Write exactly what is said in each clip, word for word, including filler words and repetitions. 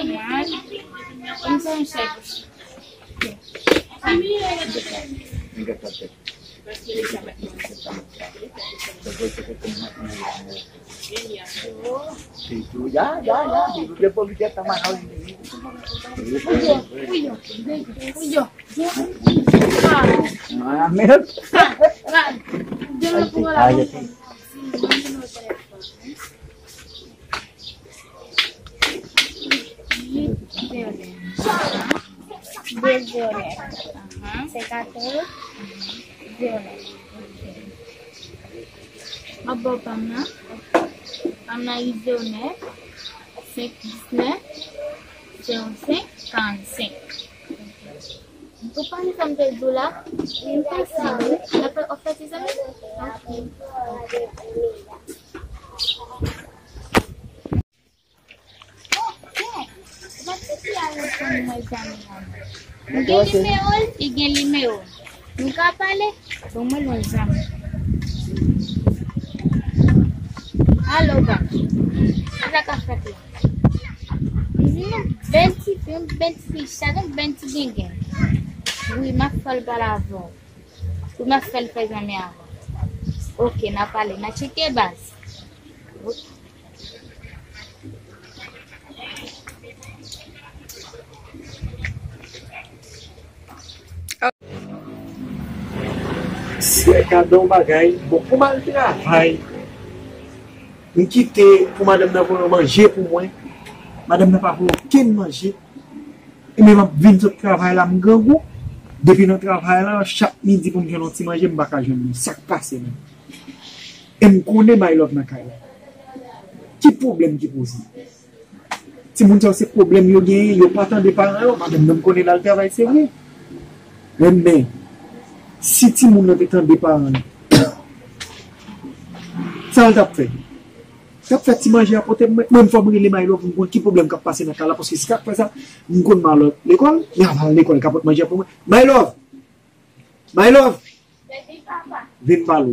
Mwen, m fè yon chèk. Ya, ya, ya. Ah, merde. Vyolet. De vyolet. Ahan. Senkatouz. Vyolet. Ok. M ap ba w pa m nan. Pa m nan uit zewo nèf, senk diznèf, zewo senk, karannsenk. Ou konprann sa m te di w la? Wi, m konprann. N ap fè ofè ti zanmi? Ok. Ou gen nimewo l? Li gen nimewo l. Nou ka pale? Bon, mwen lwen zanmi. Alo, ba. Sa k ap fèt la? M di nou bèl ti fi, yon bèl ti fi chat, yon bèl ti gengen. Wi, m ap fè l pale avè w. Wi, m ap fè l fè zanmi avè w. Ok, n a pale, n a tcheke baz. Ok. Sè, gade yon bagay. Bon, pou m al travay, m kite pou madanm nan voye yon manje pou mwen. Madanm nan pa voye okenn manje. Ebyen, m ap vin sot travay la, m grangou. Depi nan travay la, chak midi pou m jwenn yon ti manje, m pa ka jwenn li. Sa k pase menm? E m konnen My Love nan kay la. Ki pwoblèm ki poze? Timoun sa yo se pwoblèm yo genyen, yo pa tande paran yo. Madanm nan m konnen l al travay, se vre. Men, men, si timoun nan te tande paran l, sa l t ap fè? L t ap fè ti manje a pote mwen. Mwen, fò m rele My Love, m konn ki pwoblèm k ap pase nan kay la, paske si l t ap fè sa, m konn m al lekòl, m ap al lekòl, l ka pot manje a pou mwen. My Love! My Love! Vin pale.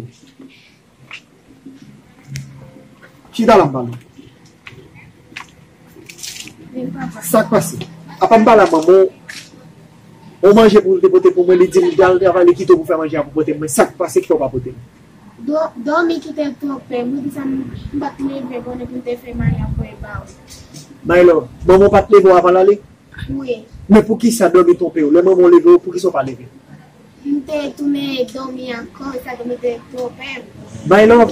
Chita la, m pale. Sa k pase? Apa m pale a manman w, yon manje pou l te pote pou mwen, li di m l al travay, li kite w pou fè manje a pou pote mwen. Sa k pase ki fè w pa pote m? Dò-, dòmi ki te twonpe m, ou di sa m, m pa t leve bonè pou m te fè manje a pou e ba w. My Love, manman w pa t leve w avan l ale? Wi. Men poukisa dòmi twonpe w? Lè manman w leve w, poukisa w pa leve? M te tounen dòmi ankò, e sa dòmi te twonpe m. My Love,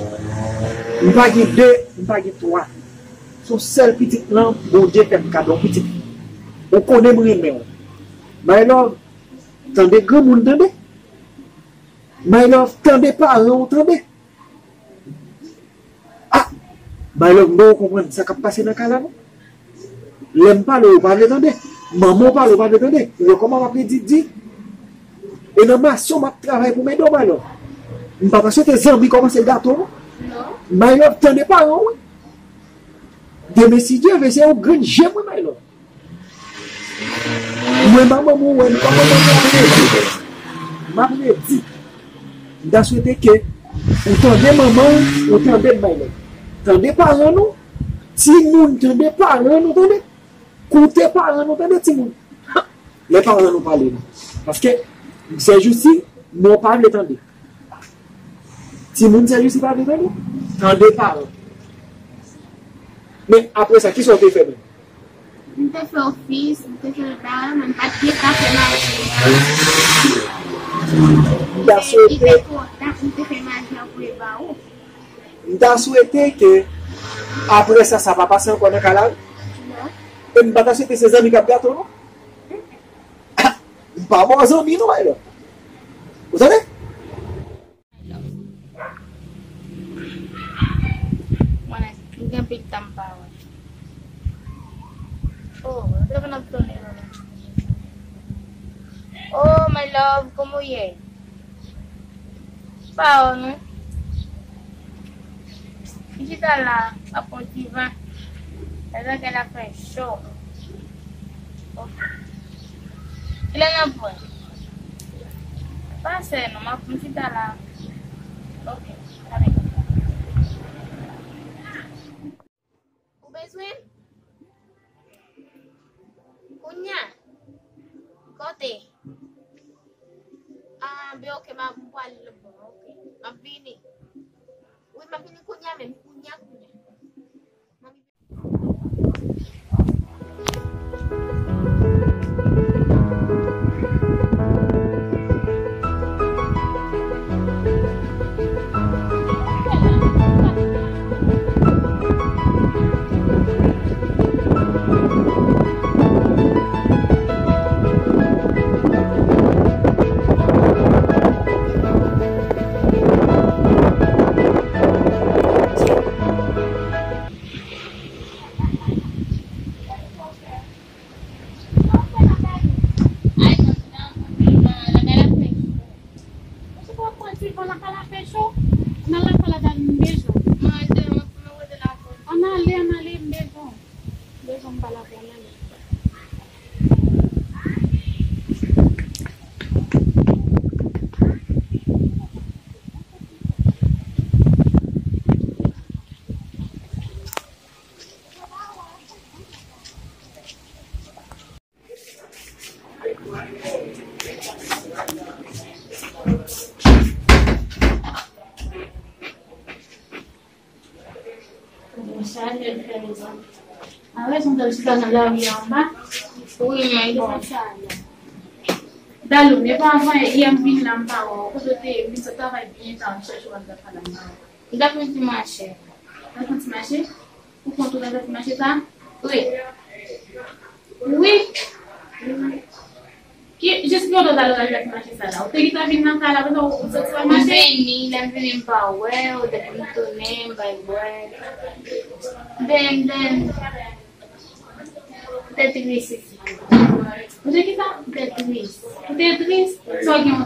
m pa gen de, m pa gen twa. Se yon sèl pitit lan, Bondye fè m kado yon pitit fi. Ou konnen m renmen w. My Love, tande granmoun tande. My Love, tande paran w tande. Ah! My Love, m pa konprann sa k ap pase nan kay la, non. Lè m pale, ou pa vle tande. Manman w pale, ou pa vle tande. Ou wè kòman w ap redi di? E nan masyon, m ap travay pou m ede w, My Love. M pa ta swete zanmi kòmanse gato, non. Non. My Love, tande paran w, wi. Demen, si Dye vle, se yon grenn je m, wi, My Love. Mwen, manman mwen wè m kòman manman m redi. M ap redi. M ta swete ke ou tande manman w, ou tande m, My Love. Tande paran nou. Timoun, tande paran nou, tande. Koute paran nou, tande, timoun. Lè paran nou pale nou. Paske, sèjousi, nou pa vle tande. Timoun, sèjousi pa vle tande. Tande paran. Men apre sa, kisa w te fè menm? M te fè ofis, m te fè bagay, men m pa t gen ka fè maji. M ta swete, m te fè maji an pou e ba ou. M ta swete ke apre sa, sa pa pase ankò nan kay la, wi. Non. E m pa ta swete se zanmi k ap gate w, non. M pa ba w zanmi, non, My Love. Ou tande? Mwen, m gen anpil tan m pa wè. Oh, telefòn ap sone la. Oh, my love, kòman w ye? Pa wè w non. M chita la, m ap pran ti van. Lè zòrèy la fè cho. Ok. Kilè n ap wè? Pase non, m ap, m chita la. Ok, ale. Ou bezwen m? Kounye a, kote? Ah, ben, ok, m a, m pral lòt bò, ok. M ap vini. Wi, m ap vini kounye a menm, kounye a, kounye a. Ann ale, ann ale, m bezwen w. M bezwen w, m pa la pou ann ale. Bon, sa jèn fè rezon. A wè, son dal chita nan lari anba. Wi, men bon. Dal ou, men pa avan yè m vin la, m pa wè w. Kote w te ye? M vin sot travay byen ta, m chèche w, m ta pale anba. M t ap yon ti mache. T ap yon ti mache? Ou kont ou nan ti mache sa? Wi. Wi. Ki, jis ki kote w t al nan ti mache sa la? Ou te gentan vin nan kay la, apre sa ou soti w al mache? M vini, lè m vini m pa wè w, depi m tounen, m bay bwè. Ben, ben. Ou te tris isit. Ou te ki sa? Ou te tris. Ou te tris? Sa w gen w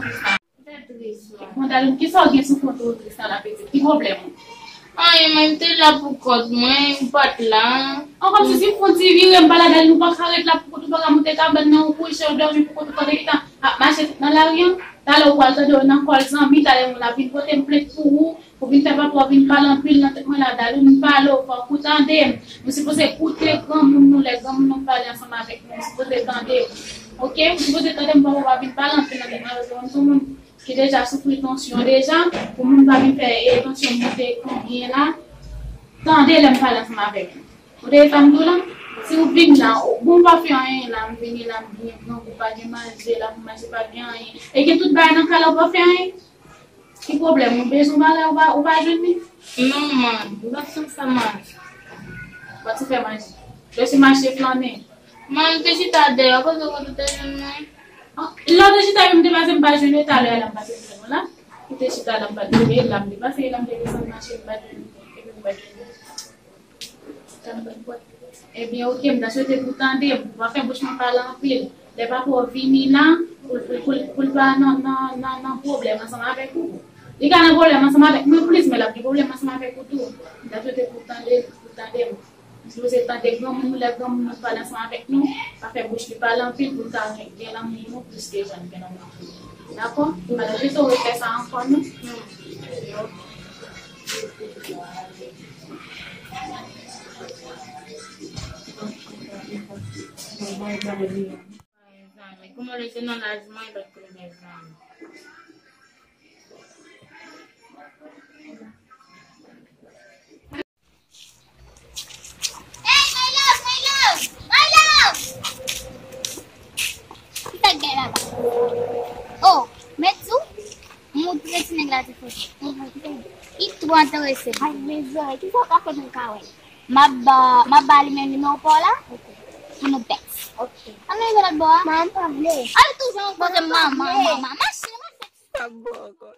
tris la? Mwen ta di, kisa w gen sou kont ou tris la, pitit? Ki pwoblèm ou? Anyen, mwen, m te la pou kont mwen, m pa t la. Ankò m sezi, fon ti vire, m pa la, dal nou pa ka ret la pou kont ou, pa ka monte kabann nan, ou kouche, ou dòmi pou kont ou, pandan ki tan ap mache nan lari an. Talè ou pral tande yo nan kòl zanmi, talè moun la vin pote m plent pou ou, pou vin fè papa w vin pale anpil nan tèt mwen la, dal ou vin pale, ou fò ou tande m. Nou sipoze koute granmoun nou, lè granmoun nou pale ansanm avèk nou, nou sipoze tande. Oke? Nou sipoze tande m, papa w pa vin pale anpil nan tèt mwen, paske mwen m sou moun ki deja soufri tansyon deja, pou moun pa vin fè, e, tansyon monte konbyen la, tande lè m pale ansanm avèk ou. Ou tande sa m di w la? Si w vin la, ou, bon, ou pa fè anyen la, m vini la, m byen grangou, pa gen manje la, pou manje pa gen anyen. E gen tout bagay nan kay la, ou pa fè anyen? Ki pwoblèm? Ou bezwen bagay, ou pa, ou pa jwenn li? Non, man, m pa t konn sa manje. Ou pa t fè manje. Ou te mache flannen. Man, m te chita dèyè, kote w te jwenn mwen? Ah, lè w te chita, m te pase, m pa jwenn ou, talè a la, m pase m jwenn ou la. Ou te chita la, m pa t jwenn ou, e la, m te pase, e la, m te desann mache, m pa t jwenn ou, epi m pa t jwenn ou. Ebyen, oke, m ta swete pou w tande m, pou w pa fè bouch mwen pale anpil. Lè papa w vini la, pou, pou, pou, pou l pa nan, nan, nan, nan pwoblèm ansanm avèk ou. Li ka nan pwoblèm ansanm avèk mwen plis, men l ap gen pwoblèm ansanm avèk ou tou. M ta swete pou w tande, pou w tande m. Li sipoze tande granmoun nou, lè granmoun nou pale ansanm avèk nou, pa fè bouch li pale anpil pou l ka gen lanmou pou nou plis ke jan l gen lanmou pou nou. Dakò? Alò, jis ou refè sa ankò, non? Mezanmi, kòman lè se nan laj mwen, lòt kote, mezanmi. Hey, my love, my love, my love! Ki sa k gen la la? Oh, mèt sou? Moutre ti nèg la di foto. Li twò enterese. Ay, mezanmi, ki sa w ka fè pou m ka wè l? M ap ba, m ap ba li men nimewo pa w la. Ok. Pou nou tèks. Ok. Ann rive lòt bò a. Manman, m pa vle. Al toujou an kote manman, manman. Mache, mache. Pa bon ankò.